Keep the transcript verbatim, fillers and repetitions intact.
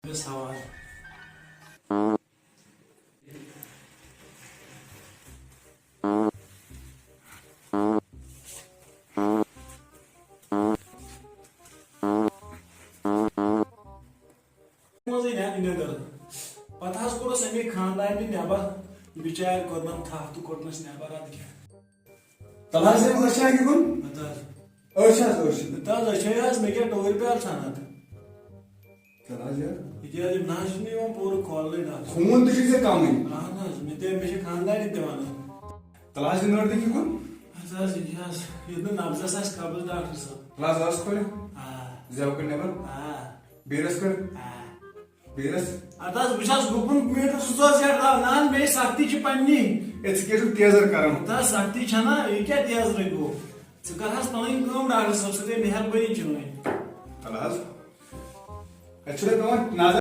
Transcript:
بس حوالہٕ۔ منٛزٕے نیٚن نیٚدٕر۔ پتہٕ حظ کوٚرُس اَمے خانٛدارنہِ نٮ۪بر، بِچارِ کوٚرنَم تھپھ تہٕ کوٚڑنَس نٮ۪بر، اَدٕ کیٛاہ؟ تَلہٕ حظ، أسۍ چھا یہِ کُن؟ اَدٕ حظ۔ أسۍ حظ، أسۍ چھِ۔ اَدٕ حظ، أسۍ چھِ حظ، مےٚ کیٛاہ ٹوٗرۍ پیٛالہٕ ژھانٛڈان؟ تَلہٕ حظ، یہِ۔ یہِ کیٛاہ حظ، یِم نہ حظ چھِنہٕ یِوان پوٗرٕ کھولنٕے ڈاکٹر۔ خوٗن تہِ چھُے ژےٚ کَمٕے۔ اَہَن حظ، مےٚ تہِ، مےٚ چھِ خانٛدارِنۍ تہِ وَنان۔ تَلہٕ حظ، یہِ نٔر تہِ یہِ کُن۔ اَدٕ حظ، یہِ کیٛاہ حظ، ییٚتہِ نہٕ نبضَس آسہِ قبض ڈاکٹر صٲب۔ تَلہٕ حظ، ٲس کھولہِ۔ آ۔ زٮ۪و کٔڑ نٮ۪بر۔ آ۔ بیٖرَس کٔڑ۔ آ۔ بیٚیِس؟ اَدٕ حظ، بہٕ چھَس گُپن میٖٹر زٕ ژور زیٹھ تھاوان۔ نہ حظ، مےٚ چھِ سختی چھِ پننی۔ ہے، ژٕ کیٛازِ چھُکھ تیزر کران؟ اَدٕ حظ، سختی چھَنا، یہِ کیٛاہ تیزرٕے گوٚو؟ ژٕ کر حظ پنٕنۍ کٲم، ڈاکٹر صٲب، سُہ گٔے مہربٲنی چٲنۍ۔ تَلہٕ حظ۔ اَسہِ چھُنہ پٮ۪وان نظر